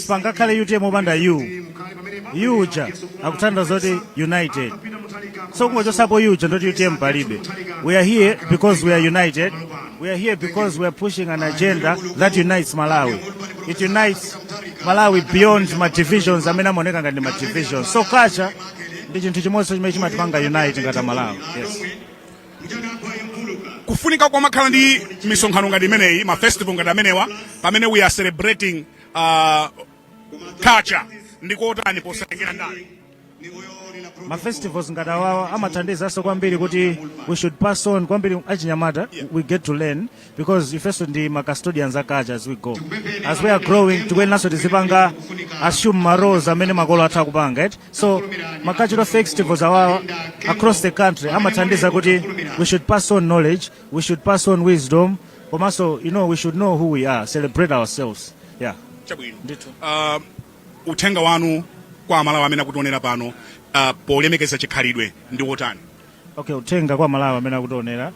Sipangakhale UTM opanda U. U uja akutanthauza kuti united. So kungochosapo U uja, ndoti UTM palibe. We are here because we are united. We are here because we are pushing an agenda that unites Malawi. It unites Malawi beyond ma divisions amene amaoneka ngati ma divisions. So culture ndi chinthu chimodzi chimene chimatipanga unite ngati Malawi, yes. Kufunika kwamakhala ndi misonkhano ngati imeneyi, ma festival ngati amenewa, pamene we are celebrating culture, ndikotani posatengera ndale? Ma festivals ngati awawa amathandizanso kwambiri kuti we should pass on kwambiri achinyamata. We get to learn because ifenso ndi ma custodians a culture. As we go, as we are growing, tikuyeneranso tizipanga assume ma roles amene makolo athu akupanga, right? So ma cultural festivals awawa across the country amathandiza kuti we should pass on knowledge, we should pass on wisdom, komanso we should know who we are, celebrate ourselves, yeah. Chabwino. Ndithu. Uthenga wanu kwa Amalawi amene akutionera pano polemekeza chikhalidwe ndi wotani? Okay, uthenga kwa Malawi amene akutionera,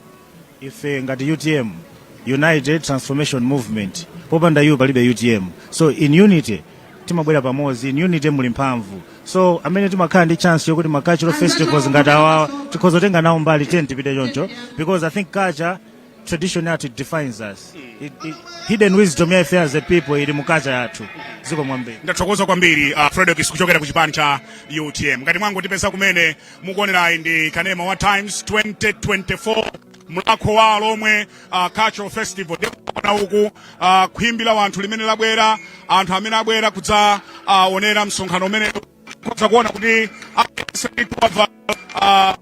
ife ngati UTM, United Transformation Movement, popanda U palibe UTM. So in unity timabwera pamodzi, in unity muli mphamvu. So amene timakhala ndi chance yokuti ma cultural festivals ngati awawa tikhoza kutenga nawo mbali, tiyeni tipite choncho, because I think culture, tradition yathu, it defines us. Hidden wisdom ya ife as a people ili mu culture yathu. Zikomo kwambiri. Ndathokoza kwambiri, Frederick, kuchokera ku chipani cha UTM. Ngati mwangotipeza kumene, mukuonerayi ndi kanema wa Times 2024, Mulhako wa Alhomwe Cultural Festival. Ndikuona uku khwimbi la wanthu limene labwera, anthu amene abwera kudzaonera msonkhano umene kudza kuona kuti aliyense wavala